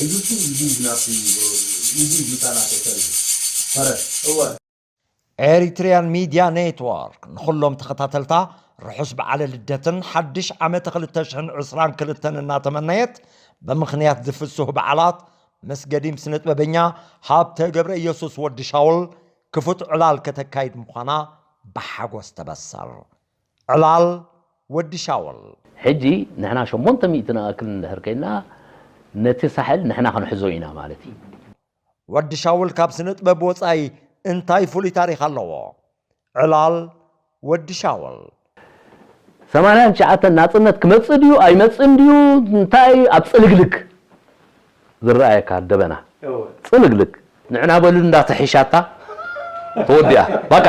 ህዝቢ ህዝቢ ናብቲ ህዝቢ ምሳና ተሰሪሑ ፈረስ እወ ኤሪትሪያን ሚድያ ኔትወርክ ንኹሎም ተኸታተልታ ርሑስ በዓለ ልደትን ሓድሽ ዓመተ ክልተ ሽሕን ዕስራን ክልተን እናተመነየት፣ ብምኽንያት ዝፍስሁ በዓላት ምስ ገዲም ስነጥበበኛ ሃብተ ገብረ ኢየሱስ ወዲ ሻውል ክፉት ዕላል ከተካይድ ምዃና ብሓጎስ ተበሰር። ዕላል ወዲ ሻውል። ሕጂ ንሕና ሸሞንተ ሚእቲ ንኣክል እንድሕር ከይና ነቲ ሳሕል ንሕና ክንሕዞ ኢና ማለት እዩ። ወዲ ሻውል ካብ ስነ ጥበብ ወጻኢ እንታይ ፍሉይ ታሪኽ ኣለዎ? ዕላል ወዲ ሻውል። ሰማንያን ትሽዓተን ናጽነት ክመጽእ ድዩ ኣይመጽእን ድዩ እንታይ ኣብ ጽልግልግ ዝረኣየካ ደበና ጽልግልግ ንዕና በሉ እንዳተሒሻታ ተወዲኣ ባቃ።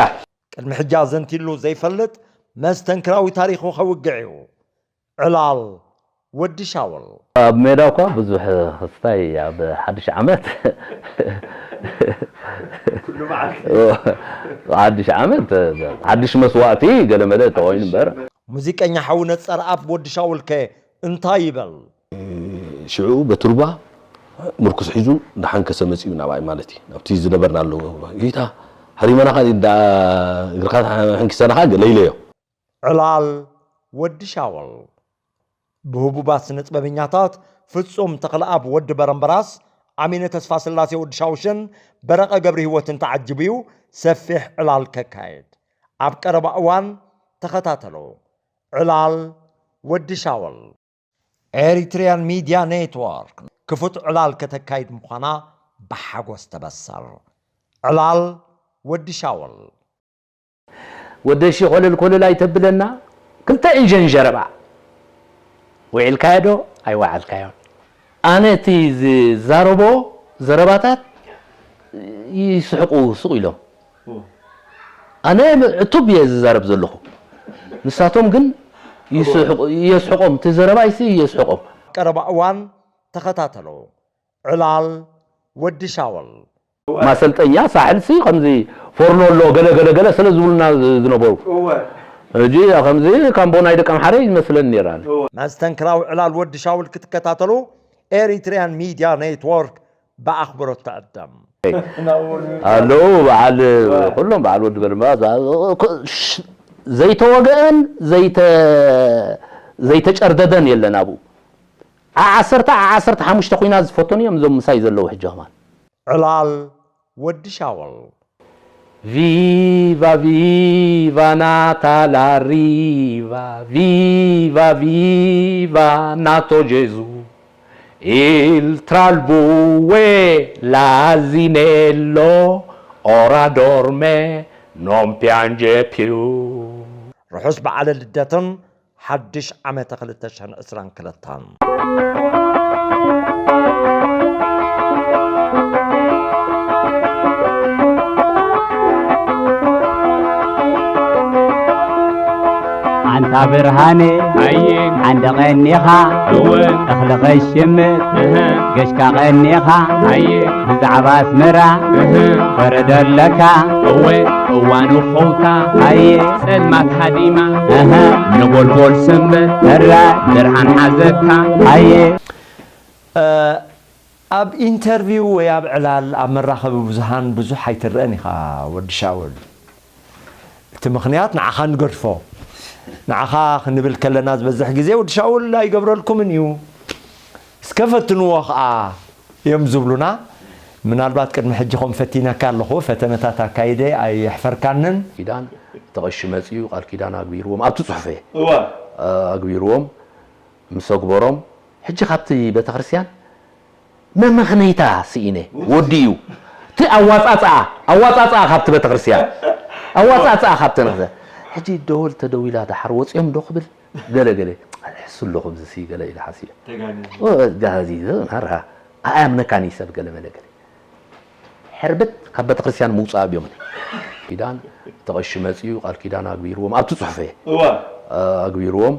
ቅድሚ ሕጂ ኣዘንቲሉ ዘይፈልጥ መስተንክራዊ ታሪኹ ከውግዕ እዩ። ዕላል ወዲ ሻውል። ኣብ ሜዳ እኳ ብዙሕ ክስታይ ኣብ ሓድሽ ዓመት ሓድሽ ዓመት ሓድሽ መስዋእቲ ገለመለ ተኮይኑ እምበር። ሙዚቀኛ ሓው ነጸርኣብ ወዲ ሻውል ከ እንታይ ይበል? ሽዑ በቲ ሩባ ምርኩስ ሒዙ እንዳሓንከሰ መጺኡ ናብኣይ ማለት እዩ። ናብቲ ዝነበርናሉ ጌታ ሃሪመና ከኣ እንዳ እግርኻ ሕንኪሰና ከኣ ገለ ኢለዮ። ዕላል ወዲ ሻውል። ብህቡባት ስነ ጥበበኛታት ፍጹም ተኽለኣብ ወዲ በረምበራስ፣ ኣሚነ ተስፋስላሴ ወዲ ሻውሽን በረቐ ገብረህይወትን ተዓጂቡ እዩ ሰፊሕ ዕላል ከካይድ። ኣብ ቀረባ እዋን ተኸታተሉ። ዕላል ወዲ ሻውል። ኤሪትሪያን ሚድያ ኔትወርክ ክፉት ዕላል ከተካይድ ምዃና ብሓጎስ ተበሰር። ዕላል ወዲ ሻውል። ወደሺ ኮለል ኮለል ኣይተብለና ክልተ እንሸንሸ ረብዓ ውዒልካዮ ዶ ኣይወዓልካዮን ኣነ እቲ ዝዛረቦ ዘረባታት ይስሕቁ ስቕ ኢሎም ኣነ ዕቱብ እየ ዝዛረብ ዘለኹ ንሳቶም ግን የስሕቖም እቲ ዘረባይሲ የስሕቖም ቀረባ እዋን ተኸታተሎ ዕላል ወዲ ሻውል ማሰልጠኛ ሳሕልሲ ከምዚ ፎርኖሎ ገለ ገለ ገለ ስለ ዝብሉና ዝነበሩ ሕጂ ከምዚ ካምቦ ናይ ደቂ ኣምሓረ ይመስለኒ ነይራ መስተንክራዊ ዕላል ወዲ ሻውል ክትከታተሉ ኤሪትሪያን ሚድያ ኔትወርክ ብኣኽብሮት ትዕደም ኣለዉ በዓል ኩሎም በዓል ወዲ በርማ ዘይተወገአን ዘይተጨርደደን የለን ኣብኡ ዓሰርተ ዓሰርተ ሓሙሽተ ኩናት ዝፈተኑ እዮም እዞም ምሳይ ዘለዉ ሕጂ ከማን ዕላል ወዲ ሻውል Viva viva Natale arriva, viva viva Nato Gesù, il tralbue l'asinello ora dorme non piange più. ርሑስ በዓለ ልደትን ሓድሽ ዓመተ ክልተ ሽሕን ዕስራን ክልተን። ኣንታ ብርሃነ ኣየ ሓንደ ቀኒኻ እወ እኽሊ ኸሽምት እህ ገሽካ ቀኒኻ ኣየ ብዛዕባ ኣስመራ እህ ወረደ ኣለካ እወ እዋኑ ኸውታ ኣየ ጸልማት ሃዲማ እህ ነጎልጎል ሰንበት እረ ብርሃን ሓዘካ ኣየ ኣብ ኢንተርቪው ወይ ኣብ ዕላል ኣብ መራኸቢ ብዙሃን ብዙሕ ኣይትረአን ኢኻ ወዲ ሻውል። እቲ ምኽንያት ንዓኻ ንገድፎ። ንዓኻ ክንብል ከለና ዝበዝሕ ግዜ ወዲ ሻውል ኣይገብረልኩምን እዩ። እስከ ፈትንዎ ኸኣ እዮም ዝብሉና። ምናልባት ቅድሚ ሕጂ ከም ፈቲነካ ኣለኹ፣ ፈተነታት ኣካይደ ኣየሕፈርካንን። ኪዳን እቲ ቀሺ መጺኡ ቃል ኪዳን ኣግቢርዎም ኣብቲ ጽሑፈ ኣግቢርዎም ምስ ኣግበሮም ሕጂ ካብቲ ቤተክርስትያን መመኽነይታ ስኢነ ወዲኡ እቲ ኣዋፃፅኣ ኣዋፃፅኣ ካብቲ ቤተክርስትያን ኣዋፃፅኣ ካብቲ ንክተ ሕጂ ደወል ተደዊላ ደሓር ወፂኦም ዶ ክብል ገለ ገለ ሕሱ ኣለኹ ብዝሲ ገለ ኢለ ሓሲበ ተጋንዚ ጋዚ ናራ ኣያምነካኒ ሰብ ገለ መለ ገለ ሕርብት ካብ ቤተክርስትያን ምውፃእ ኣብዮምኒ ኪዳን ተቐሺ መፅዩ ቃል ኪዳን ኣግቢርዎም ኣብቲ ፅሑፈ ኣግቢርዎም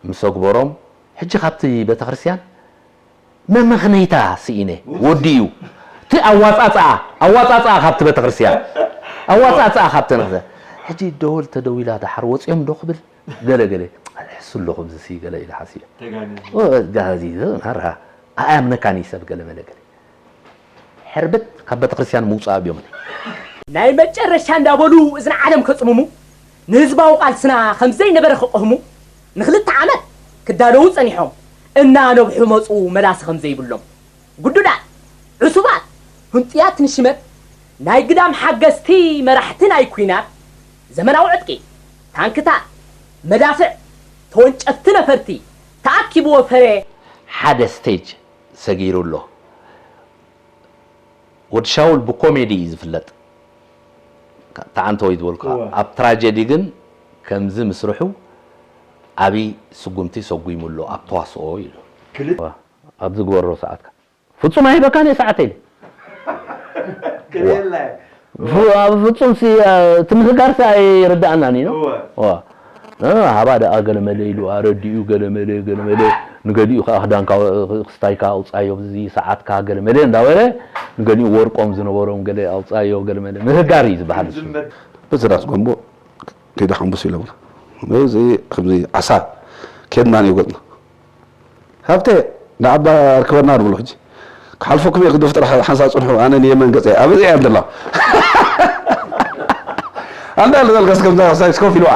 ምስ ኣግበሮም ሕጂ ካብቲ ቤተክርስትያን መመኽነይታ ስኢነ ወዲ እዩ እቲ ኣዋፃፅኣ ኣዋፃፅኣ ካብቲ ቤተክርስትያን ኣዋፃፅኣ ካብቲ ንክተ ሕጂ ደወል ተደዊላ ደሓር ወፂኦም ዶ ክብል ገለ ገለ ሕሱ ኣለኹ ብዝሲ ገለ ኢለ ሓሲበ ተጋንዚ ጋዚ ናራ ኣኣምነካን እዩ ሰብ ገለ መለ ገለ ሕርብት ካብ ቤተክርስትያን ምውፃእ ኣብዮምኒ። ናይ መጨረሻ እንዳበሉ እዝን ዓለም ከፅምሙ ንህዝባዊ ቃልስና ከምዘይነበረ ክቐህሙ ንክልተ ዓመት ክዳለዉ ፀኒሖም እናነብሑ መፁ መላሲ ከምዘይብሎም ግዱዳት ዕሱባት ህንጡያት ንሽመት ናይ ግዳም ሓገዝቲ መራሕቲ ናይ ኲናት ዘመናዊ ዕጥቂ ታንክታት መዳፍዕ ተወንጨፍቲ ነፈርቲ ተኣኪብዎ ፈረ ሓደ ስቴጅ ሰጊሩ ኣሎ። ወዲ ሻውል ብኮሜዲ እዩ ዝፍለጥ። ተዓንተወይ ዝበልኩ ኣብ ትራጀዲ ግን ከምዚ ምስርሑ ዓብይ ስጉምቲ ሰጉሙ ኣሎ ኣብ ተዋስኦ ኢሉ። ኣብ ዝግበሮ ሰዓትካ ፍጹም ኣይህበካን እየ ሰዓተይ ኢለ። ፍ- ኣብ ፍጹም ሲ እቲ ምህጋር ሲ ኣይርዳእናን እዩ። እወ። ዋ። እ፣ ሃባ ደኣ ገለመለ ኢሉ ኣረዲኡ ገለመለ ገለመለ ንገሊኡ ከዓ ክዳንካ ክስታይካ ኣውፃዮ ብዚ ሰዓትካ ገለመለ እንዳበለ ንገሊኡ ወርቆም ዝነበሮም ገለ ኣውፃዮ ገለመለ ምህጋር እዩ ዝበሃል እሱ። በዚ ራስ ጎንቦ ከይዳ ሓምቡስ ኢሎምና እዚ ከምዚ ዓሳ ኬድና ንየጎጥና ሃብተ ንዓባ ርክበና ንብሎ ሕጂ ክሓልፈኩም እየ ክደፍጥር ሓንሳብ ፅንሑ ኣነ ንየመን ገፀ ኣብ እዚኣ እያ ደላ ኣንዳ ለዘልከስ ከምዛ ሳይስ ኮፍ ኢልዋ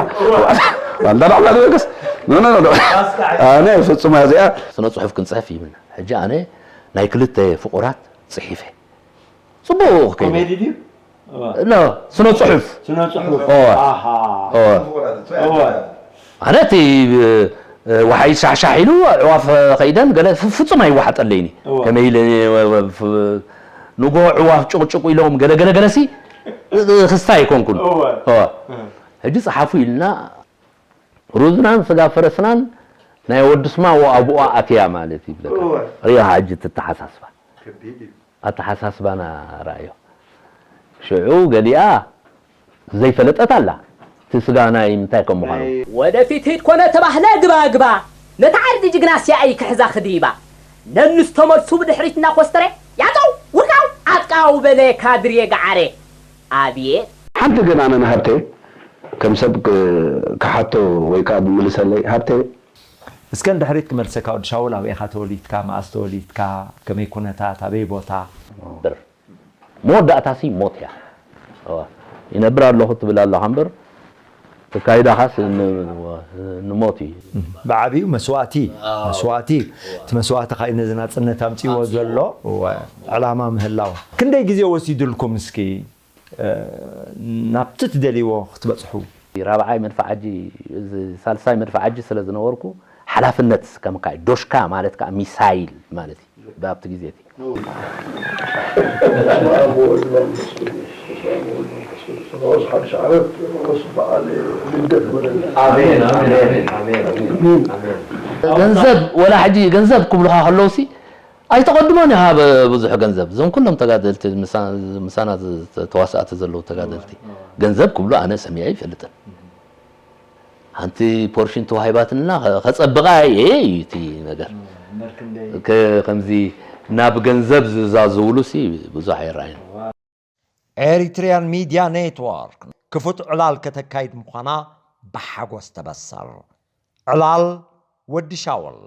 ኣንዳ ንዓባ ለዘልከስ ኖ ኖ ኖ ኣነ ፍጹም እያ እዚኣ ስነ ጽሑፍ ክንጽሕፍ ይብልና ሕጂ ኣነ ናይ ክልተ ፍቑራት ጽሒፈ ጽቡቕ ከይደ ኮሜዲ ድዩ? ኖ ስነ ጽሑፍ ስነ ጽሑፍ ኦ። ኣሃ ኦ። እወ ኣነ እቲ እ፣ ወሓይ ሻሕሻሕ ኢሉ ኣዕዋፍ ከይደን ገለ ፍ- ፍጹም ኣይወሓጠለይኒ እወ። ከመይ ኢለ እ፣ ፍ- ንጎ ዕዋፍ ጭቕጭቑ ኢሎም ገለ ገለ ገለሲ እ፣ ክስታ ኣይኮንኩን እወ እወ። ሕጂ ጸሓፉ ኢልና ሩዝናን ስጋ ፈረስናን ናይ ወዲ ስማ ወኣቡኣ ኣትያ ማለት ይብለካ እወ። ሪኣ ሕጂ ትተሓሳስባ ከቢድ እዩ ኣተሓሳስባና ረኣዮ ሽዑ ገሊኣ ዘይፈለጠት ኣላ እቲ ስጋ ናይ ምንታይ ከም ምዃኑ ወደፊት ሂድ ኮነ ተባህለ ግባ ግባ ነታ ዓዲ ጅግና ሲኣይ ክሕዛ ክድይባ ነንስተመልሱ ብድሕሪት እናኮስተረ ያጠው ውቃው ኣጥቃው በለ ካድሬ ገዓረ ኣብየት ሓንቲ ግን ኣነ ንሃብተ ከም ሰብ ክ- ክሓቶ ወይ ከዓ ብምልሰለይ ሃብተ እስከ ንድሕሪት ክመልሰካ ወዲ ሻውል ኣበይ ኢኻ ተወሊድካ መኣስ ተወሊድካ ከመይ ኩነታት ኣበይ ቦታ እምበር መወዳእታሲ ሞት እያ እዋ፣ ይነብር ኣለኹ ትብል ኣለኻ እምበር ተካይዳኻስ ን- ንሞት እዩ ብዓብዩ መስዋእቲ መስዋእቲ እቲ መስዋእቲ ካይ ነዚ ናፅነት ኣምፅዎ ዘሎ እወ፣ ዕላማ ምህላው ክንደይ ግዜ ወሲዱልኩም እስኪ እ፣ ናብቲ ትደልይዎ ክትበፅሑ ራብዓይ መድፍዓጂ እዚ ሳልሳይ መድፍዓጂ ስለ ዝነበርኩ ሓላፍነት ከም ካይ ዶሽካ ማለት ከዓ ሚሳይል ማለት እዩ ብኣብቲ ግዜ እቲ ገንዘብ ወላ ሕጂ ገንዘብ ክብሉካ ከለውሲ ኣይተቐድሞን ኢኻ ብዙሕ ገንዘብ እዞም ኩሎም ተጋደልቲ ምሳና ተዋሳእቲ ዘለዉ ተጋደልቲ ገንዘብ ክብሉ ኣነ ሰሚዐ ይፈልጥን ሓንቲ ፖርሽን ተዋሂባትንና ከፀብቓ እየ እዩ እቲ ነገር ከምዚ ናብ ገንዘብ ዝዛዝውሉ ሲ ብዙሕ ኣይረኣይን ኤሪትሪያን ሚድያ ኔትወርክ ክፉት ዕላል ከተካይድ ምዃና ብሓጎስ ተበሰር ዕላል ወዲ ሻውል